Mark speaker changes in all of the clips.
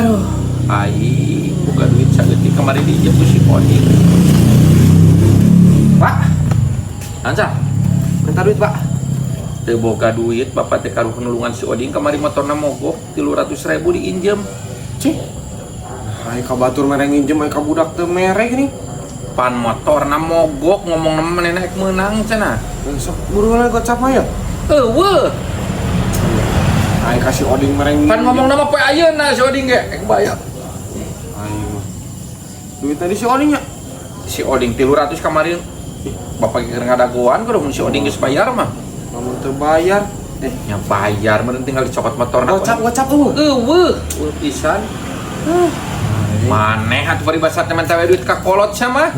Speaker 1: Aduh, aing boga duit saeutik, kamari diinjem ku si Oding.
Speaker 2: Pak,
Speaker 1: Ansa,
Speaker 2: minta duit, Pak.
Speaker 1: Teu boga duit, bapak teh karuh nulungan si Oding kamari motorna mogok, 300.000 diinjem.
Speaker 2: Cih. Ai ka batur mere nginjem, ai ka budak teu mere gini.
Speaker 1: Pan motorna mogok, ngomong manehna rek meunang cenah.
Speaker 2: Besok buru lah gocap mah ya.
Speaker 1: Euweuh,
Speaker 2: Ai ka si Oding mere nginjem.
Speaker 1: Pan ngomong nama poe ayeuna si Oding ge rek bayar.
Speaker 2: Ai mah. Duit tadi si Oding ya?
Speaker 1: Si Oding 300 kamari. Ih, bapak keur ngadagoan kudu mun si Oding geus bayar mah.
Speaker 2: Lamun teu bayar,
Speaker 1: Nya bayar meureun tinggal dicokot motorna.
Speaker 2: Gocap gocap euweuh.
Speaker 1: Euweuh, euweuh pisan. Maneh atuh paribasa teh menta we duit ka kolot sama.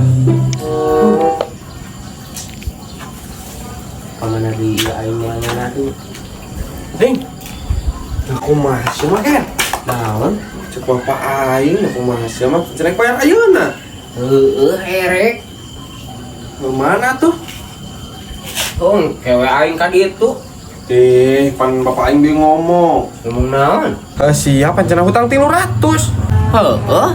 Speaker 3: Kamana di aing mana tuh?
Speaker 2: Ding. Nah, kumaha sih mah kan?
Speaker 3: Naon?
Speaker 2: Cek bapak aing, nah kumaha sih mah? Jelek bayar ayeuna.
Speaker 3: Heeh, erek.
Speaker 2: Ke mana tuh?
Speaker 3: Oh, kewe aing ka ditu.
Speaker 2: Eh, pan bapak aing dia ngomong.
Speaker 3: Ngomong naon?
Speaker 2: Eh, siapa cenah hutang 300.
Speaker 3: Heeh.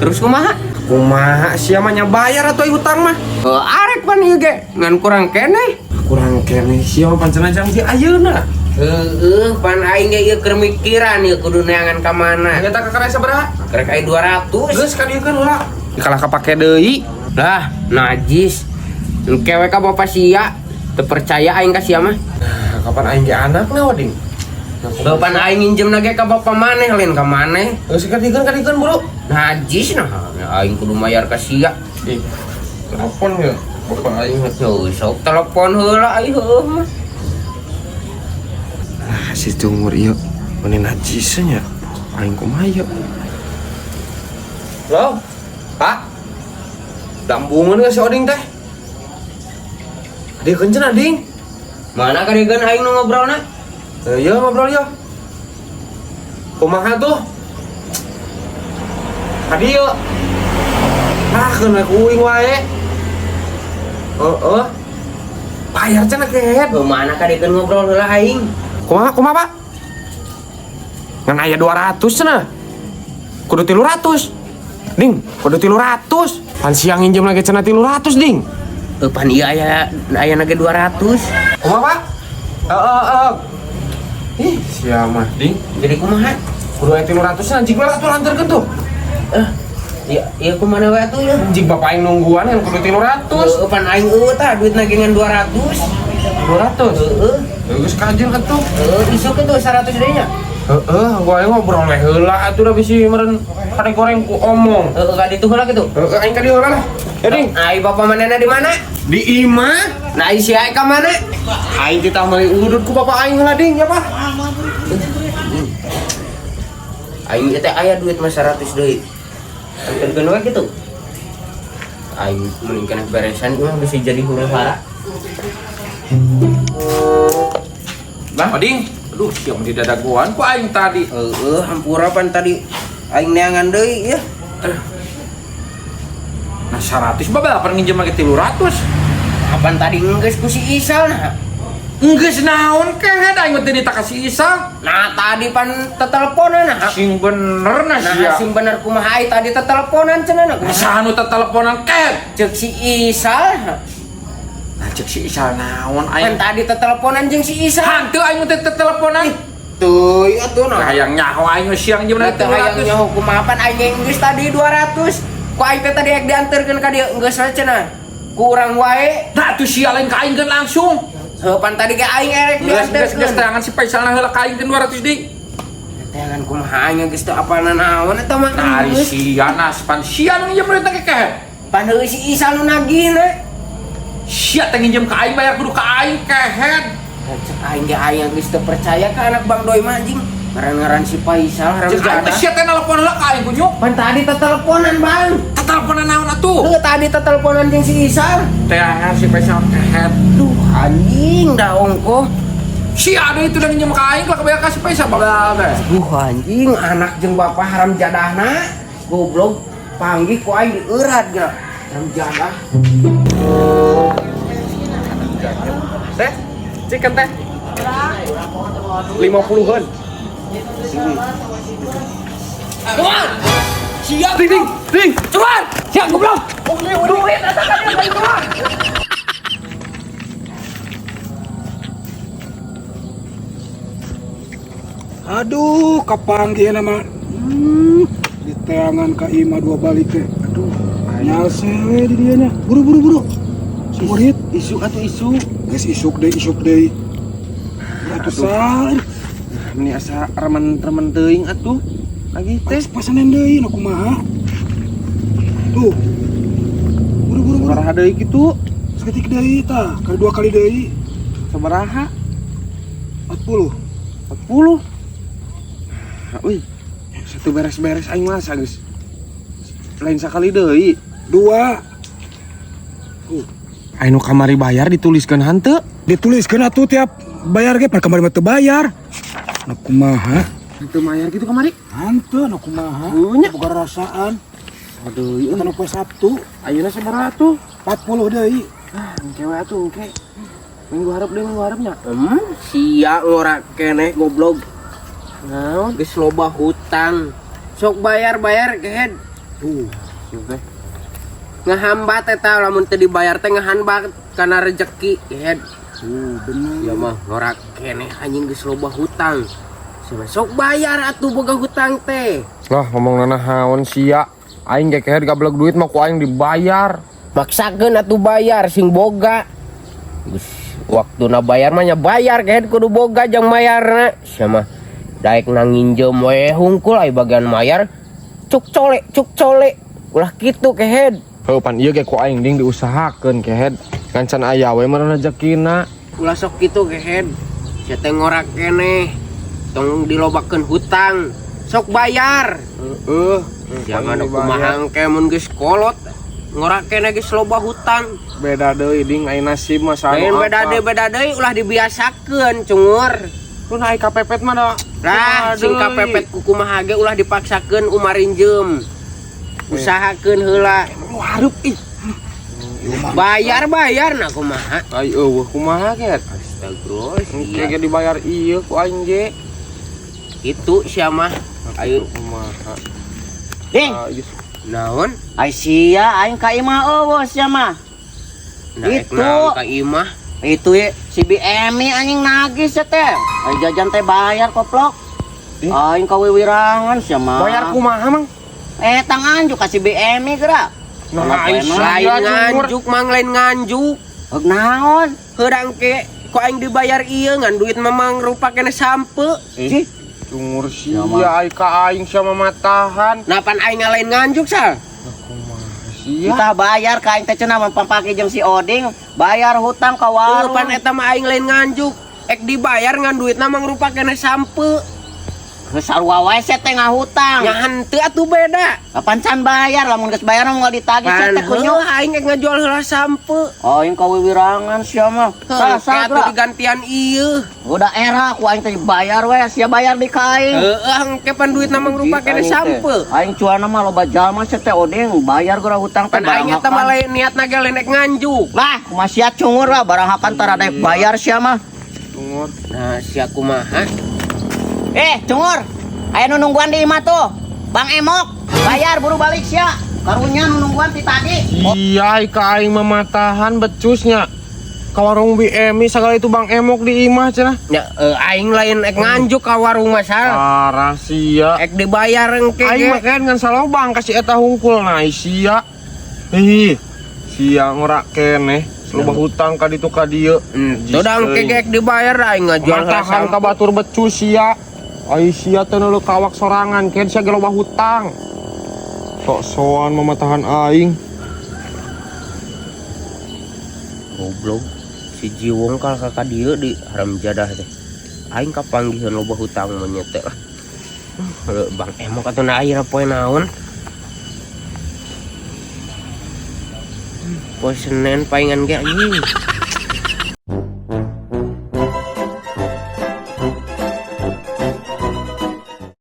Speaker 3: Terus kumaha?
Speaker 2: Kumaha sia mah nya bayar atuh hutang mah.
Speaker 3: Heuh, arek pan ieu ge ngan kurang keneh.
Speaker 2: Kurang keneh sia mah pancen janji ayeuna.
Speaker 3: Heeh, pan aing ge ieu keur mikiran ieu kudu neangan ka mana.
Speaker 2: Nyata kakara sabaraha?
Speaker 3: Kerek aing 200.
Speaker 2: Geus kadieukeun heula. Kalah kapake deui.
Speaker 3: Lah, najis. Kewe ka bapak sia. Teu percaya aing ka sia mah.
Speaker 2: Nah, kapan aing ge anakna Oding?
Speaker 3: Heuh, pan aing nginjem ge ka bapak maneh lain ka maneh.
Speaker 2: Geus kadieukeun kadieukeun bro.
Speaker 3: Najis nah, aing kudu mayar ka sia.
Speaker 2: Ih, telepon ya bapak aing.
Speaker 3: Heuh, sok telepon heula aing heueuh mah.
Speaker 2: Ah, si cungur ieu meni najis nya. Aing kumaha ieu? Halo? Pak? Dambungan ka si Oding teh? Adikeun cenah, Ding.
Speaker 3: Mana kadieun aing nu ngobrolna?
Speaker 2: Eh, iya ngobrol ya. Kumaha tuh? Kadieu. Ah, keun we ku uing wae. Heeh. Bayar cenah kehed.
Speaker 3: Heuh, mana kadieun ngobrol heula aing.
Speaker 2: Kumaha kumaha, Pak? Ngan aya 200 cenah. Kudu 300. Ding, kudu 300. Pan siang nginjem lagi cenah 300, Ding.
Speaker 3: Heuh, pan ieu aya aya ge 200.
Speaker 2: Kumaha, Pak? Heeh, heeh. Ih, sia mah, Ding.
Speaker 3: Jadi kumaha?
Speaker 2: Kudu aya 300 nya jig atuh anterkeun tuh.
Speaker 3: Eh, ya ya kumaha we atuh ya?
Speaker 2: Jig bapak aing nungguan kan kudu 300.
Speaker 3: Heuh, pan aing eueuh tah duitna ge ngan 200.
Speaker 2: 200.
Speaker 3: Heeh.
Speaker 2: Geus kajil atuh.
Speaker 3: Heuh, isuk itu 100 deui nya.
Speaker 2: Heeh, gua aing ngobrol we heula atuh da bisi meureun kade goreng ku omong.
Speaker 3: Heeh, ka ditu heula kitu.
Speaker 2: Heeh, aing ka dieu heula lah. Ya, Ding.
Speaker 3: Ai bapak manehna di mana?
Speaker 2: Di imah.
Speaker 3: Nah, ai sia ka mana?
Speaker 2: Aing kita meuli udud ku bapak aing heula, Ding, ya, Pak.
Speaker 3: Aing teh aya duit mah 100 deui. Anterkeun we kitu. Aing mending keneh beresan mah bisa jadi huru hara.
Speaker 1: Bah, Oding. Aduh, siang di dadagoan ku aing tadi.
Speaker 3: Heeh, hampura pan tadi aing neangan deui ya.
Speaker 1: Nah, 100 bapak pan nginjem lagi 300.
Speaker 3: Kapan tadi geus ku si Isal nah.
Speaker 1: Geus naon kehed aing mah teu dita ka si Isal.
Speaker 3: Nah, tadi pan teteleponan nah.
Speaker 1: Sing bener nah
Speaker 3: Nah,
Speaker 1: sia.
Speaker 3: sing bener kumaha ai tadi teteleponan cenah nah.
Speaker 1: Nah, saha nu teteleponan kehed?
Speaker 3: Cek si Isal.
Speaker 1: Nah, cek si Isal naon
Speaker 3: Pan
Speaker 1: aing.
Speaker 3: tadi teteleponan jeung si Isal.
Speaker 1: Hanteu aing mah teu teteleponan.
Speaker 3: Tuh, ieu tuh nah.
Speaker 1: Hayang nyaho aing mah siang jeung
Speaker 3: Nah, teu hayang
Speaker 1: 300.
Speaker 3: nyaho kumaha pan aing geus tadi 200. Ku aing teh tadi ek dianterkeun ka dieu geus we cenah. Ku urang wae.
Speaker 1: Nah, tuh sia lain ka aing langsung.
Speaker 3: Heuh, pan tadi ge aing erek
Speaker 1: Geus geus geus
Speaker 3: dianterkeun.
Speaker 1: teangan si Faisal heula ka aing 200 deui.
Speaker 3: Teangan kumaha aing geus teu apalna naon eta mah.
Speaker 1: Nah, ari
Speaker 3: Geus.
Speaker 1: sia nas pan sia nu nginjem duit teh kehed.
Speaker 3: Pan heueuh si Isal nu nagihna.
Speaker 1: Sia teh nginjem ka aing bayar kudu ka aing kehed.
Speaker 3: Cek aing ge aing geus teu percaya ka anak Bang Doi mah anjing. Ngaran-ngaran si Faisal haram
Speaker 1: Cek aing teh
Speaker 3: jadah.
Speaker 1: sia teh nelpon heula ka aing kunyuk.
Speaker 3: Pan tadi teh teleponan, Bang.
Speaker 1: Teteleponan naon atuh?
Speaker 3: Heuh, tadi teh teleponan jeung si Isal.
Speaker 1: Teangan si Faisal kehed.
Speaker 3: Duh, anjing dah ongkoh.
Speaker 1: Si ada itu udah nginjem ka aing lah kebayar ka si Faisal babal teh.
Speaker 3: Duh, anjing anak jeung bapak haram jadahna. Goblok panggih ku aing dieurat geura. Haram jadah.
Speaker 2: Teh, chicken teh. 50-an.
Speaker 3: Keluar. Siap.
Speaker 2: Ding ding ding.
Speaker 3: Keluar. Siap goblok. Duit eta tadi keluar.
Speaker 4: Aduh, kapanggih nama. Di teangan ka imah dua balik teh. Aduh, nyalse we di dieu nya. Buru buru buru. Murid
Speaker 2: Isuk atuh isuk.
Speaker 4: Geus isuk deui, isuk deui. Atuh sal.
Speaker 2: Meni asa remen-remen teuing atuh. Lagi teh.
Speaker 4: Pas pasanen deui nu kumaha? Tuh. Buru buru buru.
Speaker 2: Sabaraha deui kitu?
Speaker 4: Saketik deui tah, kali dua kali deui.
Speaker 2: Sabaraha?
Speaker 4: 40.
Speaker 2: 40. Nah, euy. Satu beres-beres aing mah geus. Lain sakali deui.
Speaker 4: Dua.
Speaker 2: Aing nu kamari bayar dituliskeun hanteu.
Speaker 4: Dituliskeun atuh tiap bayar ge pan kamari mah teu bayar. Nu kumaha?
Speaker 2: Henteu mayar kitu kamari.
Speaker 4: Hanteu nu kumaha?
Speaker 2: Nya.
Speaker 4: Boga rasaan.
Speaker 2: Aduh, ieu
Speaker 4: Eta nu poe Sabtu
Speaker 2: ayeuna sabaraha tuh?
Speaker 4: 40 deui.
Speaker 2: Ah, engke we atuh engke. Minggu hareup deui minggu hareup nya.
Speaker 3: Sia ngora keneh goblok.
Speaker 2: Naon?
Speaker 3: Geus loba hutang. Sok bayar-bayar kehed.
Speaker 4: Tuh.
Speaker 2: Ieu teh.
Speaker 3: Ngahambat eta lamun teu dibayar teh ngahambat kana rejeki kehed.
Speaker 4: Tuh, bener.
Speaker 3: Ya mah ngora keneh anjing geus loba hutang. Sok bayar atuh boga hutang teh.
Speaker 2: Lah ngomong naon sia. Aing ge kehed gablek duit mah ku aing dibayar.
Speaker 3: Maksakeun atuh bayar sing boga. Geus waktuna bayar mah nya bayar kehed kudu boga jang mayarna. Sia mah daek nang nginjem we hungkul ai bagian mayar cuk colek cuk colek. Ulah kitu kehed.
Speaker 2: Heuh pan ieu ge ku aing ding diusahakeun kehed. Ngan can aya we mah rezekina.
Speaker 3: Ulah sok kitu kehed. Sia teh ngora keneh. Tong dilobakeun hutang. Sok bayar.
Speaker 2: Heeh.
Speaker 3: Jangan kumaha engke mun geus kolot. Ngora keneh geus loba hutang.
Speaker 2: Beda deui ding ai nasib mah saha
Speaker 3: Lain
Speaker 2: nu
Speaker 3: beda
Speaker 2: apa.
Speaker 3: deui beda deui ulah dibiasakeun cungur.
Speaker 2: Lu naik kapepet mah da.
Speaker 3: Lah sing kapepet ku kumaha ge ulah dipaksakeun umarinjem. Usahakeun heula.
Speaker 2: Lu hareup ih.
Speaker 3: Bayar-bayar nah kumaha.
Speaker 2: Ai eueuh kumaha kehed.
Speaker 3: Astagfirullah.
Speaker 2: Engke ge dibayar ieu ku aing ge.
Speaker 3: Itu sia mah. Ayo
Speaker 2: Kumaha.
Speaker 5: Ding,
Speaker 2: Ah, geus.
Speaker 3: naon?
Speaker 5: ai sia aing ka imah eueuh sia mah.
Speaker 3: Naek
Speaker 5: Itu.
Speaker 3: naon ka imah.
Speaker 5: Itu ye, si BMI anjing nagih sia teh. Ai jajan teh bayar koplok. Aing kawiwirangan sia mah.
Speaker 2: Bayar kumaha mang?
Speaker 5: Eh tang anjuk ka si BMI geura.
Speaker 2: Nah, ai
Speaker 3: Lain
Speaker 2: sia cungur.
Speaker 3: nganjuk mang lain nganjuk.
Speaker 5: Heug naon?
Speaker 3: Heurang ke ku aing dibayar ieu ngan duit memang rupa kene sampe.
Speaker 5: Cih,
Speaker 2: Cungur sia ai ka aing sia mamatahan.
Speaker 3: Nah pan aing lain nganjuk sal.
Speaker 2: Sia.
Speaker 5: kita bayar ka aing teh cenah pampake jeung si Oding, bayar hutang ka
Speaker 3: Heuh
Speaker 5: warung.
Speaker 3: pan eta mah aing lain nganjuk. Ek dibayar ngan duitna mang rupa kene sampe.
Speaker 5: Geus sarua wae sia teh ngahutang.
Speaker 3: Nya henteu atuh beda.
Speaker 5: Kapan can bayar lamun geus bayar mah moal ditagih sia
Speaker 3: Pan
Speaker 5: teh kunyu.
Speaker 3: heuh aing ek ngajual heula sampe.
Speaker 5: Aing kawiwirangan sia mah.
Speaker 3: Heuh
Speaker 5: Salah
Speaker 3: ke atuh digantian ieu.
Speaker 5: Udah era ku aing teh bayar we, sia bayar di ka aing.
Speaker 3: Heuh engke pan duitna mang rupa kene
Speaker 5: Aing teh.
Speaker 3: sampe.
Speaker 5: Aing cuana mah loba jalma sia teh Oding bayar geura hutang teh
Speaker 3: Pan aing eta mah lain niatna ge lain ek nganjuk.
Speaker 5: Lah, kumaha sia cungur lah barang hakan tara daek bayar sia mah.
Speaker 2: Cungur.
Speaker 3: Nah sia kumaha?
Speaker 5: Cungur. Aya nu nungguan di imah tuh. Bang Emok, bayar buru balik sia. Karunya nu nungguan ti tadi.
Speaker 2: Iya, ai ka aing mamatahan becusnya. Ka warung BMI sagala itu Bang Emok di imah cenah.
Speaker 3: Ya, aing lain ek nganjuk ka warung mah sal.
Speaker 2: Parah sia.
Speaker 3: Ek dibayar engke
Speaker 2: Aing
Speaker 3: ge.
Speaker 2: mah kan ngan salobang kasih eta hungkul nah sia. Ih, sia ngora keneh. Loba hutang ka ditu ka dieu.
Speaker 3: Tuh dah engke ge ek dibayar aing ngajual heula
Speaker 2: Matahan
Speaker 3: sampe.
Speaker 2: ka batur becus sia. Ai sia teh nu kawak sorangan ken sia ge loba hutang. Sok-soan mamatahan aing.
Speaker 3: Goblok. Si Jiwong kal ka dieu di haram jadah teh. Aing kapanggiheun loba hutang monyet teh lah. Heuh, Bang Emok atuh na ayeuna poe naon? Poe Senin paingan ge anjing.